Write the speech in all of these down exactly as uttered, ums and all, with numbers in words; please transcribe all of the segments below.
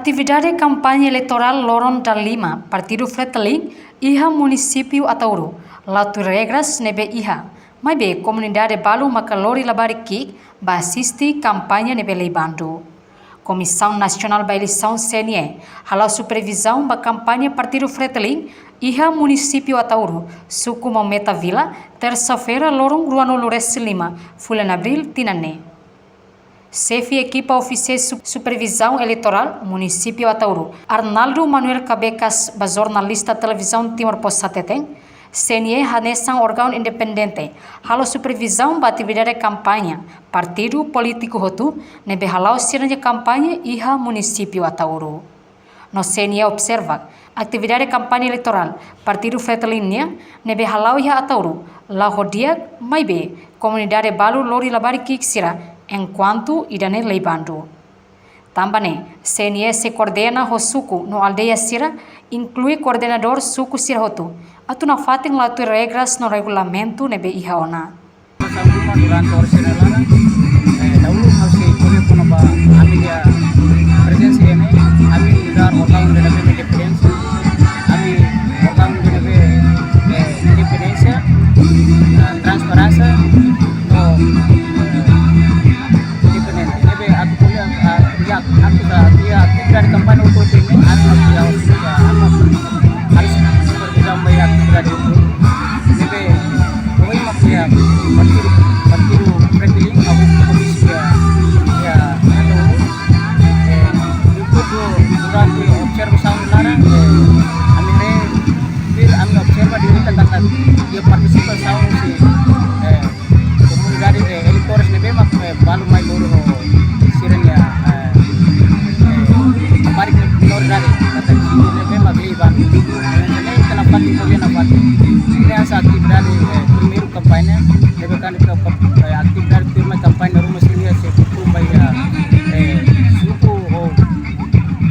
Atividade kampaña eleitorál loron dalima Partidu Fretilin iha munisípiu Ataúru la tuir regras ne'ebé iha, maibé komunidade balu maka lori labarik ki'ik ba asiste kampaña ne'ebé lei bandu. Komisaun Nasionál ba Eleisaun, C N E, hala'o supervizaun ba kampaña Partidu Fretilin iha munisípiu Ataúru, suku Maumeta Vila, tersa-feira, loron ruanulu resin lima fulan Abríl tinan ne'e. Xefe ekipa ofísiu su-, supervizaun eleitorál munisípiu Ataúru, Arnaldo Manuel Cabecas, ba jornalista Televizaun Timor Post hateten, C N E hanesan órgaun independente halo supervizaun ba atividade kampaña partidu polítiku hotu ne'ebé hala'o sira-nia kampaña iha munisípiu Ataúru. No C N E observa, atividade kampaña eleitorál Partidu Fretilin nian ne'ebé hala'o iha Ataúru la'o ho di'ak, maibé komunidade balu lori labarik ki'ik sira, enkuantu ida-ne'e lei bandu. Tanba ne'e, C N E sei koordena ho suku no aldeia sira, inklui koordenadór suku sira hotu, atu nafatin la tuir regras no regulamentu ne'ebé iha ona. Durante oras sira laran, eh, dahulu ha'u sei ko'alia kona-ba ami-nia prezensa iha ne'e, ami nu'udar órgaun ne'ebé independénsia, ami órgaun ne'ebé, eh, independénsia, eh, transparénsia, no, eh, independente. Ne'ebé atu ko'alia, ah, iha, atu da, iha atividade kampaña hotu-hotu ne'e, atu, atu, atu, atu, harus supervizaun ba iha atividade hotu. Ne'ebé, ohin mak iha partidu, partidu Fretilin, ha'u komisi iha, iha, atu, eh, ikutu durante observasaun laran, eh, ami haree, tuir ami observa direta katak iha partisipasaun husi, eh, komunidade, eh, eleitores ne'ebé mak, eh, balu mai lori ho sira-nia, eh, eh, labarik minoridade, katak ne'ebé mak lei bandu. Eh, ne'e ita nafatin, ko'alia nafatin. Ne'e hanesan atividade, eh, primeiru kampaña, ne'ebé kan ita, eh, atividade firma kampaña ruma sira-nia sei kumpul ba iha, eh, suku ou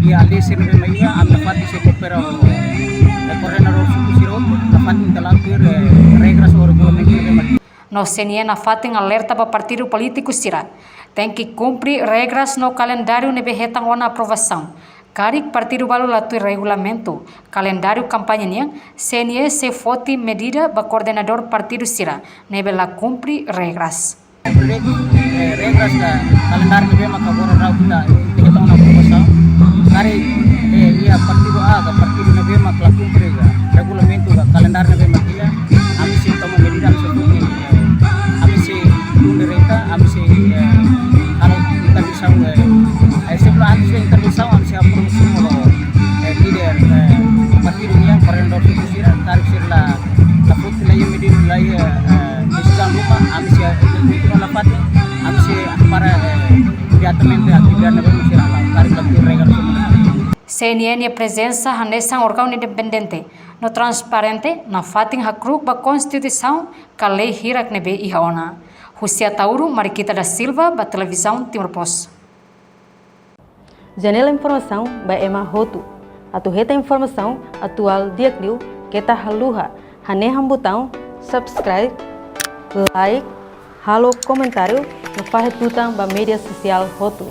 iha aldeia sira ne'ebé mak iha, ami nafatin sei koopera ho, eh, koordenadór suku sira hotu, nafatin ita la tuir, eh, regras ou regulamentu ne'ebé mak. No C N E nafatin alerta ba partidu polítiku sira, tenke kumpre regras no kalendáriu ne'ebé hetan ona aprovasaun. Karik partidu balu la tuir regulamentu, kalendáriu kampaña nian, C N E sei foti medida ba koordenadór partidu sira ne'ebé la kumpre regras. Eh, regras ka kalendáriu ne'ebé mak agora daudaun ita, eh, ita hetan ona aprovasaun. Karik, eh, iha partidu A ka partidu ne'ebé mak la kumpre ka regulamentu ka kalendáriu ne'ebé mak iha, ami sei toma medida, ami sei tun, eh, ami sei tun direta, ami sei, eh, halo intervensaun, eh, eh, sebelum antes de intervensaun, ami sei aprovasaun ho, eh, líder, eh, partidu nian, koordenadór suku sira, karik sira la, la foti, la iha medida, la iha, eh, desizaun ruma, ami sei, eh, nafatin, ami sei para, eh, imediatamente atividade ne'ebé mak sira hala'o, karik la tuir regras. C N E nia prezensa hanesan órgaun independente no transparente, nafatin hakru'uk ba konstituisaun ka lei hirak ne'ebé iha ona. Husi Ataúru, Mariquita da Silva, ba Televizaun Timor Post. Janela informasaun ba ema hotu. Atu hetan informasaun atuál di'ak liu, keta haluha hanehan butaun subscribe, like, halo komentáriu, no fahe tutan ba média sosiál hotu.